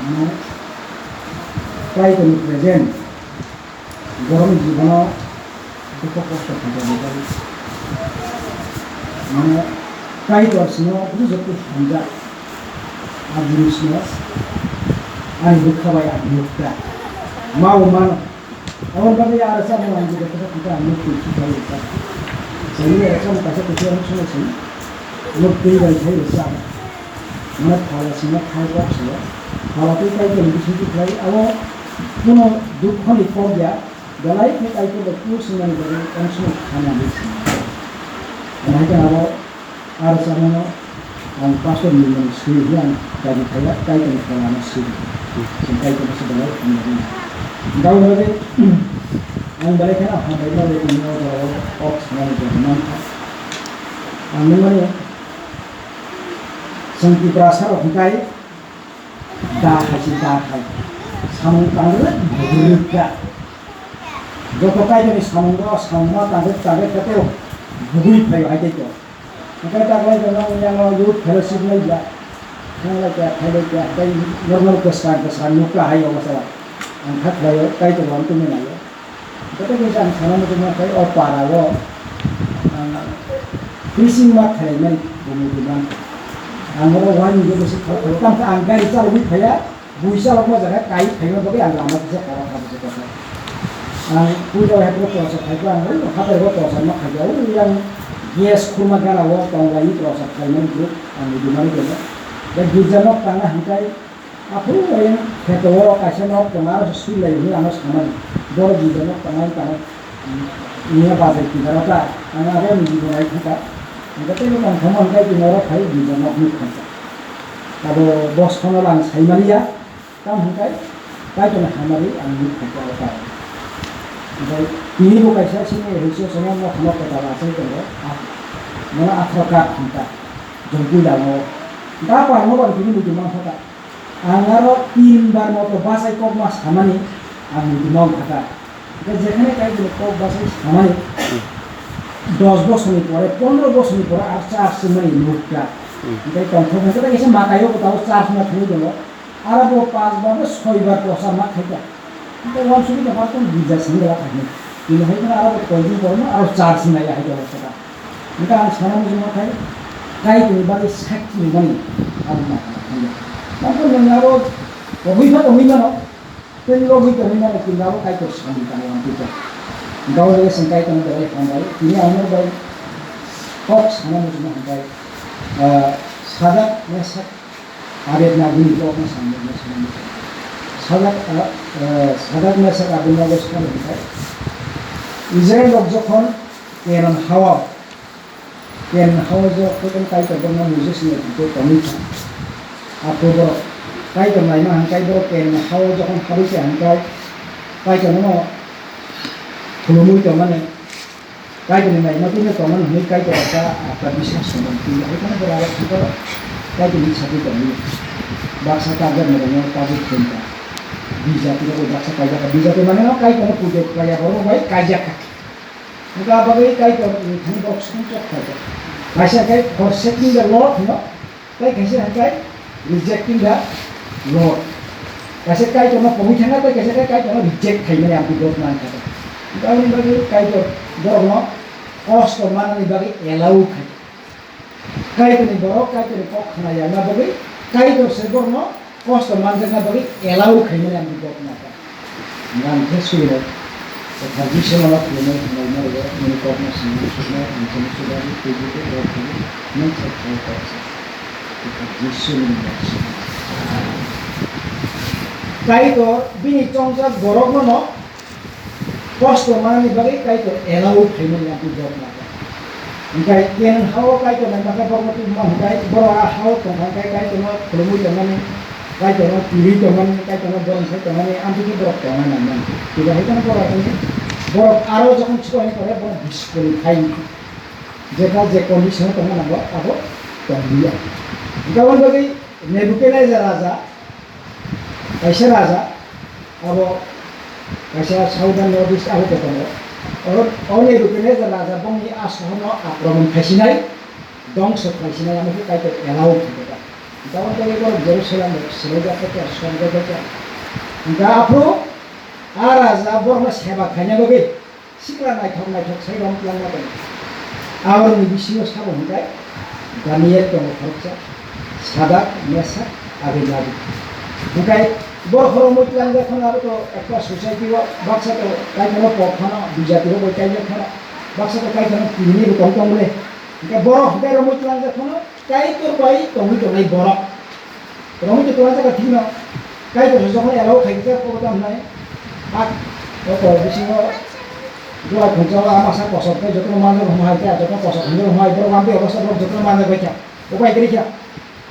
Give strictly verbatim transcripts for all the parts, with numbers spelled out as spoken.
Mane, Kaitorni present borokni jibono dukho kosto khaijak bai. Mane, Kaitor sino bujokti hamjak. A jinisno ani bwkha bai ang nukha. Mao mano. Aboni bagwi a rwchapmung ang jesa kisa kisa ang nuk twi kisa rwchap. Chini rwchapmung kaisa kuchuk ang songwi song. Nuk twi bai khai rwchap. Mane phala sima khai kok sio. Phala twi Kaitorni bisingtwi khlai abo kuno dukhoni kok ya. Belai khe Kaitor bai kusumani bagwi ang songwi khana di sini. Ano hai khe abo Aro sabono ang pastor ni mung swi hwnwi ang dabi khaila, Kaitorni pholano swi. Chwng Kaitorno se belai hamjak mano. Daui bagwi ang belai kheno hambai mano, tini o jorao kok sanani jorao mankha. Ang nungmani chwng Tiprasa rok hwnkhe da hai se da hai. Samung tangrwk bwrwk da. Joto Kaitorni samungo samungma tangrwk tangrwk khe tei bugui phaio hai tei to. Hwnkhe taklai tongo wngya o youth fellowship lai ya. Thang lai kha, phai lai kha, tei normal kwsang kwsang nukha hai omo sala. Ang kha khlai o, tei tongo ang tongwi nai o. Joto kisa ang sana muchungma khai o para o, ah, fishing ma khlai nai bumui di man. Ang oro wani je besi kha kha tang kha ang gari chalwi phaya. Buisa rok ma jaga kai phaima bagwi ang lama kisa kara kha bwswk kha. Ang puila hai phuru torsa phaipa ang ui hatai bo torsa ma khaja ui yang gas khurma gana o tong lai torsa phaimani group ang nidi mani gana. Da girja nok tangna hangkai aphuru ayang kheto o kaisa nok tong aro sui lai hwnwi ano samani. Boro girja nok tangna tangna. Nia bazar kidaro ta, ang abo ni jibo nai thangka. Ang tei tongthoma hwnkhe tini oro phai bijak nok nuk thangka. Abo bos khono lang saimaliya, tam hwnkhe Kaitorni hamari ang nuk thangka abo ta. Omo tini bo kaisa sini hwnkhe sono nok khono kwtal achai tongo. Mono aphro kap thangka. Jongpui lango. Da pang mo bang tini muitu mang thangka. Ang aro tin bar moto bachai kokma samani ang muitu mang thangka. Hingke jekhane kaiboni kok bachai samani dos bosorni pore, pondro bosorni pore aro charge swngmani nukha. Hmm. Hingke tongthok hingke kaisa makaio bo tabuk charge wngna thangwi tongo. Aro bo pas bar bo soi bar prochar ma khaikha. Hingke uansugwi tongkha tong girja simi gala khaikhe. Tini hai kheno aro bo koichwng borokno aro charge wngnai hai tongo saka. Hingke ang sana muchungma khai Kaitorni bagwi sakhi rwmani abo ma khaikha. Tongkha nwng aro tongwi pha tongwi mano. Tei logwi tongwi mano, tini abo Kaitor samung tangwi ang twicha. Gao loge chwng Kaitorno belai hambai. Tini ang norok bai kok sana muchungma hwnkhai, ah, Sadrak, Mesak, Abednagoni kokno samung sana muchungo. Sadrak, ah, ah, Sadrak, Mesak, Abednago sakno hwnkhai, Israel rok jokhon Kenan hao Ken hao jokhon Kaitor borokno Moses ni tongwi kha. Aphuru borok Kaitor naima hwnkhai borok Ken hao jokhon habwi kha hwnkhai Kaitor no khulumui tongmani, Kaitor ni naima twi no tongmani hwnwi Kaitor sa ata biswas tongmani twi hai kheno borok aro thangkaro Kaitor ni sakwi tongmani baksa tabuk ni tabuk thumkha. Bijati rok baksa kaijak kha, bijati mane no Kaitor no pujo khlaiya borok bai kaijak kha. Wngkha bagwi Kaitor ni thani borok songchok khlaijak. Kaisa khe forsaking the Lord hino, tei kaisa hwnkhe rejecting the Lord. Kaisa Kaitorno pogwi thangna tei kaisa khe Kaitorno reject khaimani ang borok mankha. Wngkha aboni bagwi Kaitor borokno kosto manani bagwi allow khai. Kaitorni borok Kaitorni kok khna yakna bagwi Kaitor se borokno kosto manjakna bagwi allow khaimani ang borok naka. Nang khe suinai. Kothar Jisu no khulumnai hwnwi norok nini kokno swngnai suknai ang chini chubachu twibo tei borok twibo nang khe khai kok se. Kothar Jisu ni mung bai swngnai. Kaitor bini chongjak borokno no kosto manani bagwi Kaitor allow khaimani ang twi borok naka. Hwnkhe Kenan hao Kaitor naima khe borokno tubuma hwnkhe borok a hao tongkha hwnkhe Kaitorno khulumui tongmani, Kaitorno twiwi tongmani, Kaitorno borom khai tongmani, amtwi khe borok tongna nangmani. Twibo hai kheno borok tongdi. Borok aro jokhon chikon tore borok disqualify wngkha. Jekha je condition o tongna nango abo tongliya. Hwnkhe aboni bagwi Nebukadnezar raja Kaisa raja, abo kaisa Southern North East abo kotorno. Oro, o Nebukadnezar raja bongni a sohorno akromon khaisinai, dongso khaisinai, amo khe Kaitor allow khaikha. Tabuk tei borok Jerusalem rok swlaijak khe, swngjak khe. Hwnkhe aphuru a raja borokno seba khaina bagwi sikla naithok naithok sai rom twlangma tongo. Aborokni bisingo sabo hwnkhe Daniel tongo khoroksa, Sadak, Mesak, Abednego. Hwnkhe borok romwi tlangjak phano abo to ekta society o baksa to kaitorno pok phano, bijapirok bai kaijak phano, baksa to kaitorno tini bo tong tong le. Hwnkhe borok hwnkhe romwi tlangjak phano Kaitor bai tongwi tongnai borok. Romwi tongna jaga thikno. Kaitor se jokhon allow khai khe pogo tam nai. Ak, o to bisingo dua khuncha o ama sa kosok tei jotono manjak hwnwi hai khe, jotono kosok hwnwi hwnwi borok amtwi obostha borok jotono manjak bai kha. Upai kwrwi kha.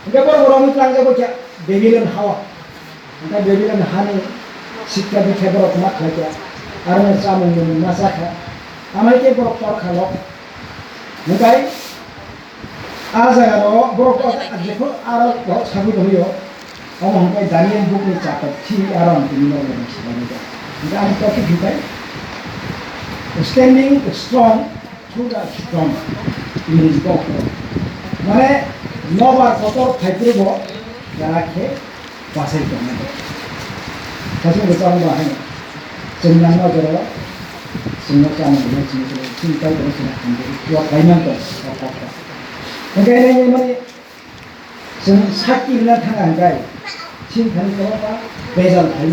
Hwnkhe borok romwi tlangjak bai kha. Babylon hao. Hwnkhe Babylon hani sikha dikha borok ma khlai kha. Aroni chamung mung ma cha kha. Amai khe borok tor kha lok. Hwnkhe A jaga o borok o jephru aro borok sagwi tongwi o, omo hwnkhe Daniel bukni chapter three aro ang tini norok ni swbaiwi da. Hwnkhe ani topic hwnkhe standing strong through the storm. English bo. Mane nobar kotor phaiphuru bo jara khe bachai tongnai. Sasing bo chang ba hai. Chwng nangma jora chwngno chang nangma chwng chwng chwng tai tong chwng hamjagwi tuwa khlai man tong. Hwnkhe nini mani chwng sakki rwna thanga hwnkhe chini thani kwbangma bejal khai